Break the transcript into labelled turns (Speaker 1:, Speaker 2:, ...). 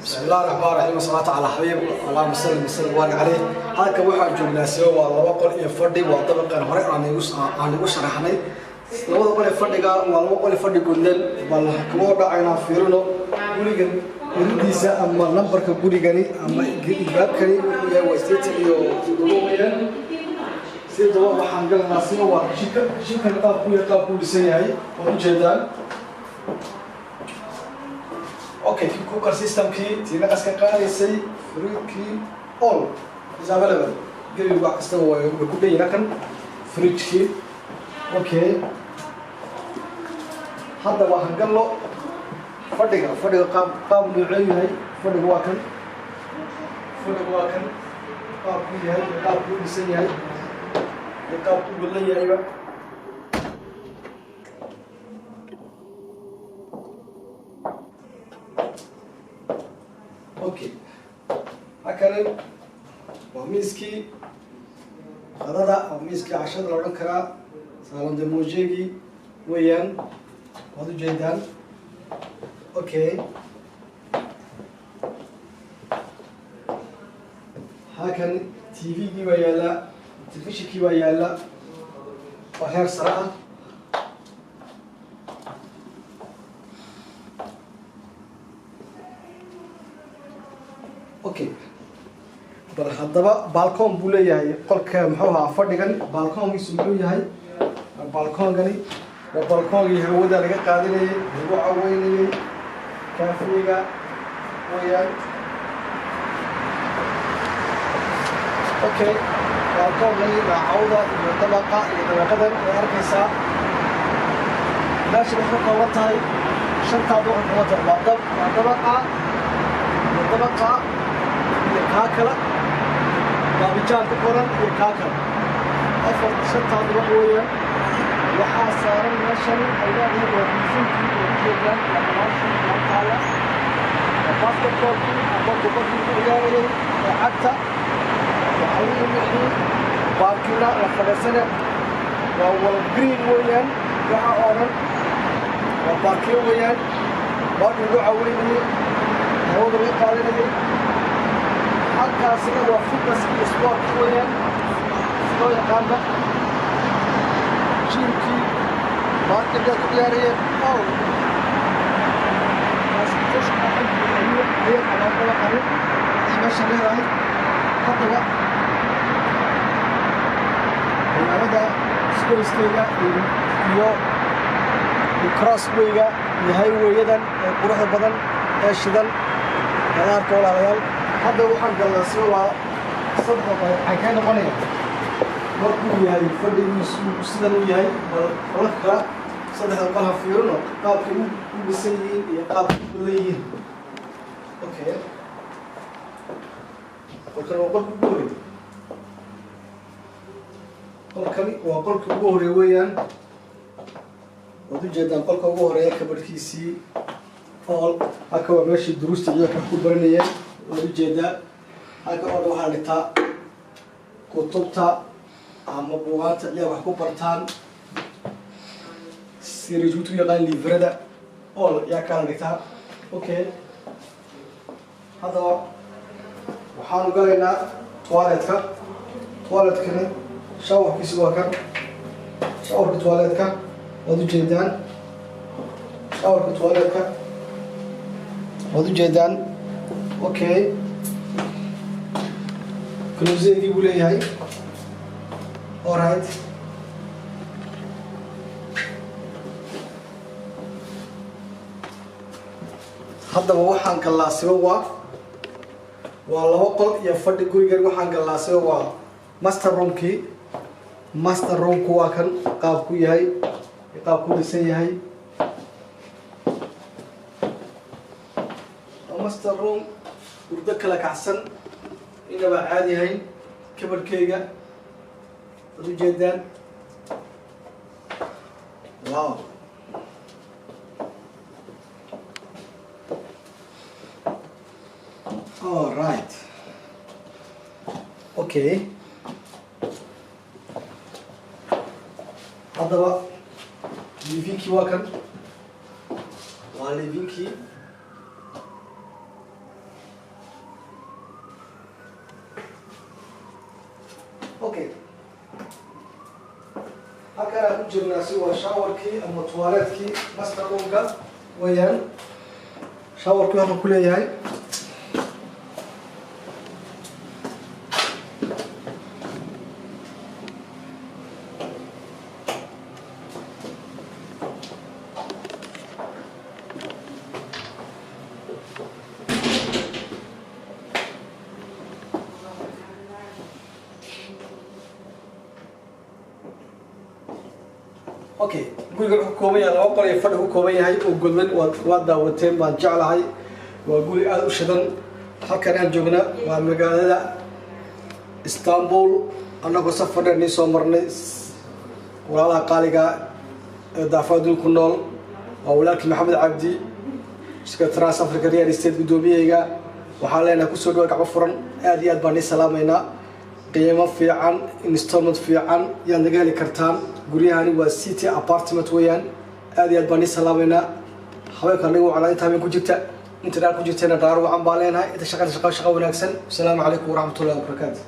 Speaker 1: بسم الله الرحمن الرحيم، والصلاة على حبيب اللهم صل وسلم وبارك عليه. Halkan waxaan joognaa siba waa laba qol iyo fadhi. Waa dabaqan hore aan igu sharaxnay. Labada qol ee fadhiga waa laba qol ee fadhi gudlan. Bal kama dhacaynaa, fiirino gurigan iridiisa ama nambarka gurigani ama albaabkani wuxuu yahay waa 87 weeyaan. Sidaba waxaan galanaa siba waa jika. Jikan qaabku iyo qaabku dhisan yahay waad ujeedaan. Okay, cooker systemkii, tii naqaska qaadaysay, fridge-kii, all is available. Gebiga wax kastaba way ku dhan yihiin kan fridge-kii. Okay, hadda waxaan gallo fadhiga. Fadhiga qaab noocee yahay? Fadhiga waa kan. Fadhiga waa kan, qaabku yahay iyo qaabku u dhisan yahay iyo qaabku u godan yahayba. Okay, halkani waa miiskii qadada ama miiskii cashada la odhan karaa, salon de manger-gii weeyaan, waad ujeedaan. Okay, halkan TV-gii baa yaalla, telefishinkii baa yaalla, waa heer sare ah. Okay, bal haddaba balcon buu leeyahay qolka, muxuu ahaa, fadhigan. Balcon-kiisu muxuu yahay? Balcon-gani waa balcon-gii hawada laga qaadanayay, lagu caweynayay, kaafiga weeyaan. Okay, balcon-gani waa cawda iyo dabaqa iyo dabaqadan way arkaysaa. Meesha waxay ka kooban tahay shantaa dabaq ka kooban tahay. Waa dabaqa iyo dabaqa iyo kaa kale baabijaan ku qoran iyo kaa kale, afar shantaa dabaq weeyaan. Waxaa saaran meeshan ay leedahay waa piscine-kii oo ujeedaan, waa dabaashii taala, waa basketball-kii ama kubaddii lagu ciyaarayay ee cagta. Waxaa wixii baarkina la fadhiisane waa wal green weeyaan. Waxa oo dhan waa baarkin weeyaan, baarkin lagu caweynayay, hawada laga qaadanayay. Halkaasina waa fitness iyo sport weeyaan, loo yaqaanba gym-kii, baarkinka ku ciyaarayeen all ayay qabaan dabaqani ay meesha leedahay. Haddaba magaalada isgoyskayga iyo crossway-ga iyo highway-yadan ee quruxda badan ee shidan madaarka. Walaalayaal, hadda waxaan galnaa si waa saddex waxay kay noqonaya markuu yahay fadhigiisu sidan uu yahay. Bal qolalka kala saddexda qol ha fiirino, qaabkay u dhisan yihiin iyo qaabkay u badan yihiin. Okay, qolkan waa qolka ugu horreey. Qolkani waa qolka ugu horeey weeyaan, waad ujeedaan. Qolka ugu horeeya kabadhkiisii all. Halka waa meeshii duruusta ciidanka ku baranayeen, waad ujeedaa. Halka oo dhan waxaa dhigtaa kutubta ama buugaanta ciyaar wax ku bartaan, sirijuutu yaqaan, livrada all yaa kaala dhigtaa. Okay, haddaba waxaanu galaynaa toilet-ka. Toilet-kani shower-kiisi waa kan, shower-ka toilet-ka waad ujeedaan. Shower-ka toilet-ka waad ujeedaan. Okay, closet-gii buu leeyahay. Alright, haddaba waxaan gallaasiba waa laba qol iyo fadhi gurigan. Waxaan gallaasiba waa master room-kii. Master room-ku waa kan, qaabku yahay, qaabku dhisan yahay. Waa master room hurdo kala kacsan, inaba caadi ahayn. Kabarkeyga waad ujeedaan. Wow, all right. Okay, haddaba living-kii waa kan, waa living-kii. Kaasi waa showerkii ama toiletkii, master roomka weeyaan. Showerkii halkan ku leeyahay. Okay, guriga wuxuu kooban yahay laba qol iyo fadhi ku kooban yahay oo godlan. Waad daawateen baan jeclahay. Waa guri aada u shidan. Halkan aan joogna waa magaalada Istanbul, annagoo safar dheer nii soo marnay. Walaalaha qaaliga ee daafaha adduunka ku nool, waa walaalkii Maxamed Cabdi, shirkada Trans Africa Real Estate, guddoomiyeyga. Waxaan leenahay kusoo dhawa gacmo furan. Aad iyo aad baan nii salaamaynaa. Qiimo fiican, installment fiican yaad naga heli kartaan. Guryahani waa city apartment weeyaan. Aad iyo aad baan nii salaamaynaa. Haweenka anaga wacnaa, inta habeen ku jirta, inta dhaar ku jirtayna dhaar wacan baan leenahay. Inta shaqada, shaqo wanaagsan. Asalaamu calaykum waraxmatullahi wabarakaatu.